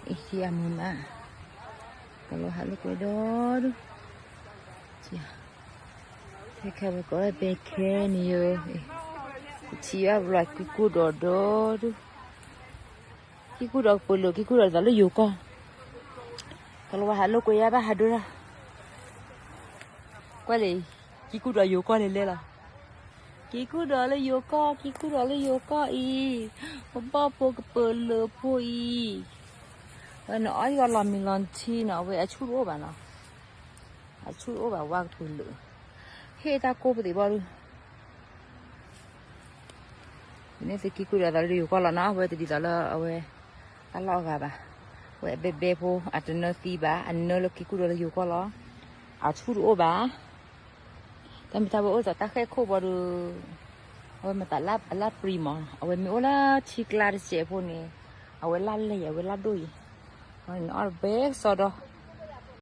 အံၤအမုာ်မး, ကလီၤဟးလိာ်ကွဲဒီဒူၣ်, ဟဲခးဝဲကိးဝဲဘဲခဲန့ၣ်ယိၤ, ပထံၣ်ဘၣ်ဘျီကံကူၣ်ဒီးဒီဒူၣ်, ကံကူၣ်ဒီးကပၢၤလၢာ် ကံကူၣ်ဒီးဒ်သိးလၢယိၤကီၢ်, ကလီၤဝဲဟးလိာ်ကွဲယါဘၣ်ဟးဒိၣ်တၢ်, ကွၢ်လံ, ကံကူၣ်ဒီးယိၤကီၢ်လဲၤလဲၣ်လီၤ. ကံကူၣ်ဒီးလၢယိၤကီၢ်, ကံကူၣ်ဒီးလၢယိၤကီၢ်အံၤ, ပဘီၣ်ဖိကပၢၤလၢာ်ဖိအံၤ, ဝဲန့ၣ်အီၣ်ယီၤလီၤမံလီၤထံနီၤ, အဝဲအဆူၣ်တအိၣ်ဘၣ်နီၤ, အဆူၣ်တအိၣ်ဘၣ်ဝါကပၢၤလၢာ်, ဟ့ၣ်တၢ်ကိၢ်ပသံးဘီဒုး န့ၣ်သုကံကူၣ်ဒီးသးလၢယိၤကီၢ်လီၤနီၤ, အဝဲတဒ်သိးလၢအဝဲ တၢ်လီၢ်အဂၤဘၣ်, ဝဲအဘဲဘဲဖိ အတနၢသံဘၣ်, အနၢလၢကံကူၣ်ဒီးလၢယိၤကီၢ်လီၤ, အဆူၣ်တအိၣ်ဘၣ်, တၢ်မ့ၢ်တၢ်ဝဲအိၣ်ဒီးတၢ်ဃဲၣ်ခိၣ်ဘီဒုး, အဝဲမၤသးလၢအလၢပြံမး, အဝဲမ့ၢ်အိၣ်လၢထံကျါတစဲးဖိန့ၣ်, အဝဲလၢလဲၢ်အံၤ အဝဲလၢဒိၣ်အံၤ, အဝဲန့ၣ်အီၣ်ဘဲစီဒီ